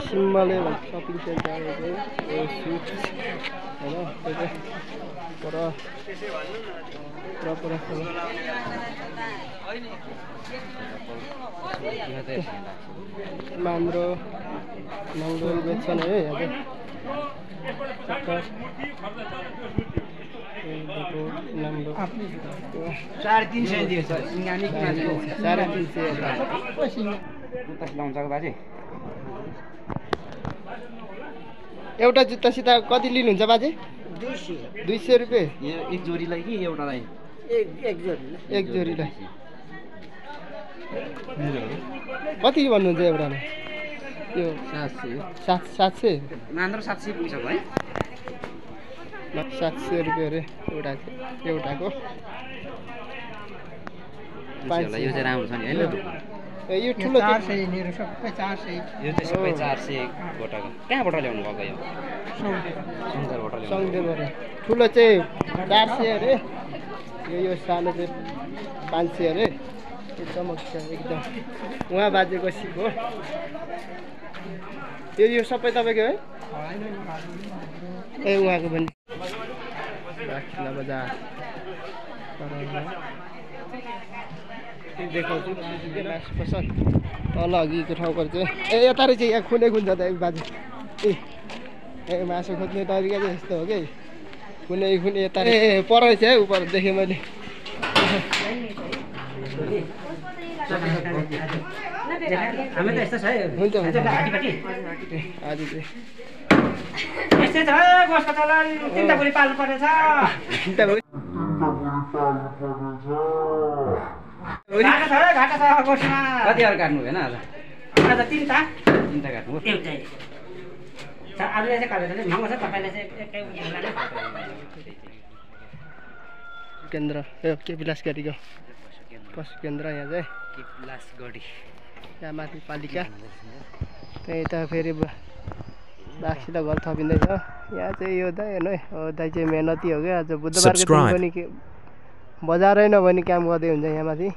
सिम्बले shopping centre sweet होइन पर मान्द्रो मङ्गोल बेच्छन् है यहाँ एउटा जुत्तासित कति लिनुहुन्छ बाजे 200 रुपियाँ एक जोडीलाई कि एउटालाई एक जोडीलाई कति भन्नुहुन्छ एउटामा यो 700 मात्र 700 पुगिसक्यो है 700 रुपियाँ अरे एउटाको यो चाहिँ राम्रो छ नि हैन यो ठुलो 400 मेरो सबै 400 यो चाहिँ सबै 400 गोटाको कहाँबाट ल्याउनु भएको यो सङ्घबाट ल्याउनु सङ्घबाट ठुलो चाहिँ 400 अरे यो सानो चाहिँ 500 अरे यो चमक छ एकदम उहाँ बाजेको सिप हो यो सबै तपाईँको है ए उहाँको पनि राखिला बजार देखाउँछु पसन्द तल अघिको ठाउँबाट चाहिँ ए यता रहेछ यहाँ खुनै खुन्छ त बाजे ए मासु खोज्ने तरिका चाहिँ यस्तो हो कि कुनै यता ए पर रहेछ है उपर देखेँ मैले हुन्छ आज कतिहरू काट्नु भएन आज तीनटा काट्नु आलु चाहिँ काट्नु महँगो छ तपाईँलाई चाहिँ एकै केन्द्र के विलासगढीको पशु केन्द्र यहाँ चाहिँ विलासगढी यहाँ माथि पालिका त्यही त फेरि बाक्सिला घर थपिँदैछ यहाँ चाहिँ यो दाइ हेर्नु है दाइ चाहिँ मेहनती हो क्या आज बुधबारको दिन पनि बजारै नभने काम गर्दै हुन्छ यहाँ माथि